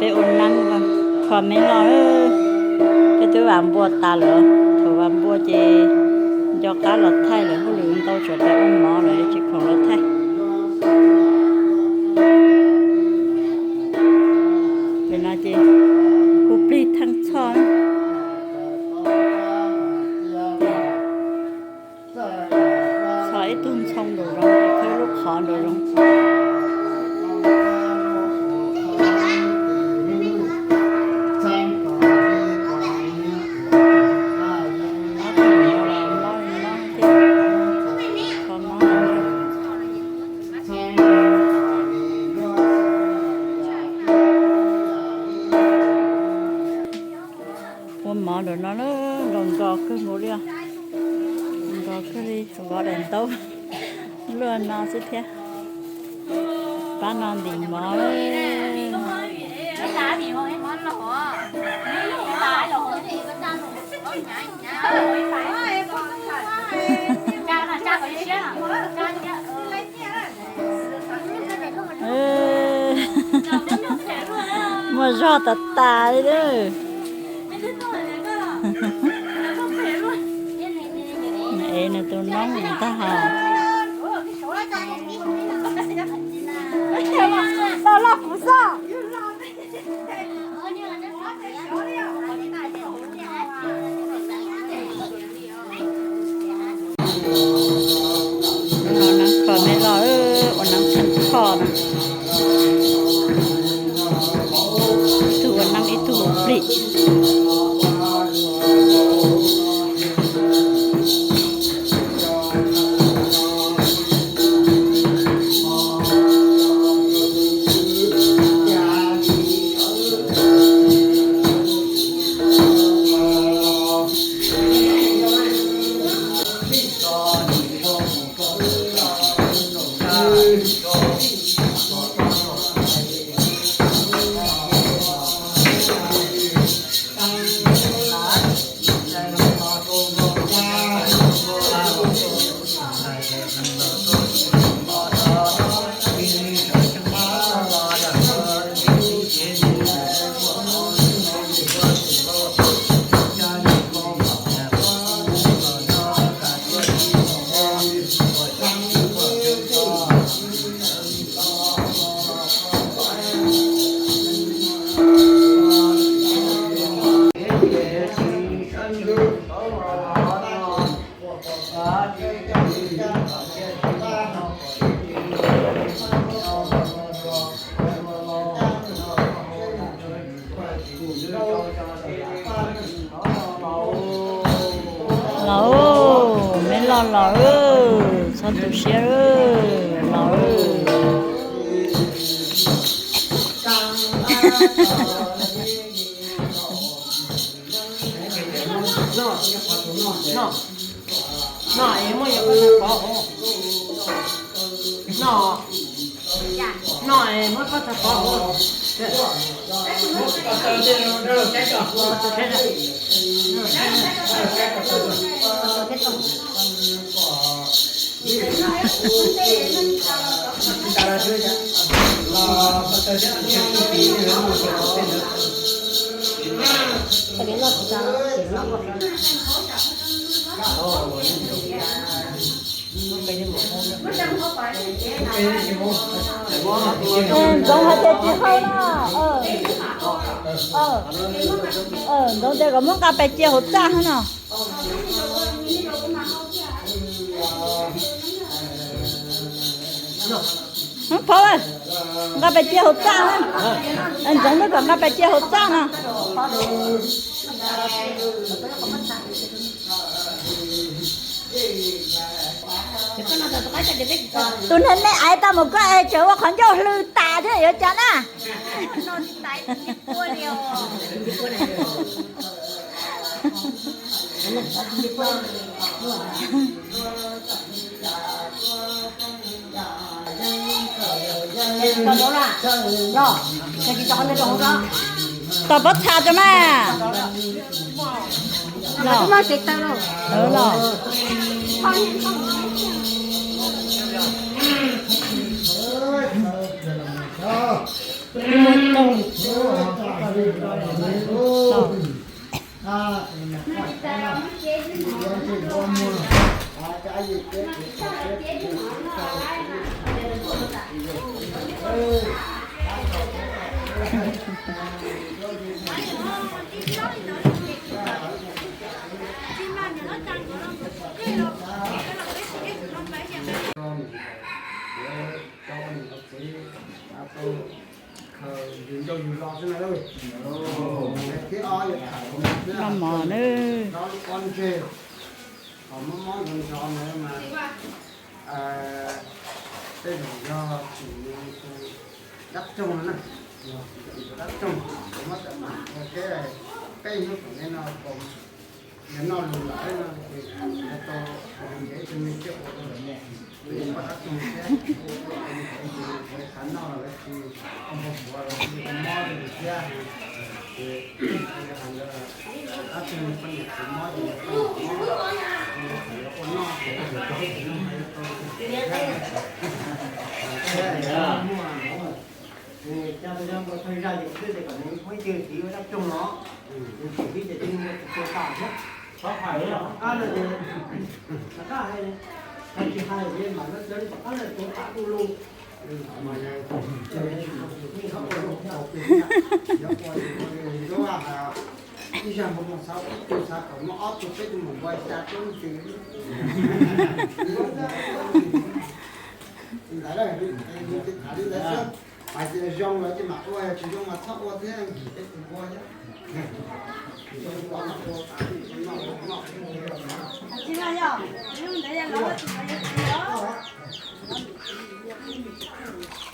Ua neeb kho me los, peb twb vam npua tas lawm, thaum vam npua ces nco qab los thaij lawm, hauj lwm ntau tsam peb ua mov lawm tsis khoom los thaij. Ces no ces hu plig theej txhoj, txhoj ib tug ntxhoo nraum zoov, qhib lub qhov nraum zoov. Ua mov ntawm no, nkaus nkaus kawg nkaus li os. Nkaus kawg li, vov daim ntaub luaj no xwb thiab. Pab no ntim mov. Muaj zog tas tas li lawm. Ev nws tus noob tag hos. Ua neeb kho me los, ua neeb kho na. Ib tug ua neeb ib tug ua plig. Los, me los los, txhob tu siab los. Ntxoov hais tias tsis hau no. Ntxoov tias kom muab nqa pais cia hauv txaj hab no. Phauj, nqa pais cia hauv txaj na. Ntxoov twb kom nqa pais cia hauv txaj no. Tus neeg me aiv tau mus koj es tseem ua qhov ncauj hlw tas thiab yuav cas na. Tos pob txha rau mas. Noj mov na. Ob ntseg, ho mob mob nrov nrov na mas tej zaum yog tsim dab roog no na, dab roog, muab tawm mam ua thiab peb hnub tom ntej no yog noj lus lawm no ces hais tau ntev tus me thiaj ua tau lawm, peb poj dab roog thiab, xav noj los lawv tsis, ua npau suav los tsis mob li thiab. Ces yog hais ntawd dab roog poj niam tsis mob ces yog poj niam mob, ces yog ua noj ces yog tau thiab. Cas tus yog npau thawj zaj ces kuv twb tias kom nws muaj ib tug txiv ua dab roog no, nws txiv ces tus mus tua tas thiab. Ab no ces rov qab hais, tsis hais li mam no cov li tom qab no tua tas du lug. Ib zag npau mus xav ib tug xav kom muaj ob tug peb tug mus npau xya tub twg. Ntawd, tham li ntawd xwb, hais tias zoo lawm ces mam ua, tsis zoo mas txhob ua thiab, peb tus npua thiab. Tsis no yog, ntawd yog lawv tsis no yog tsis yog.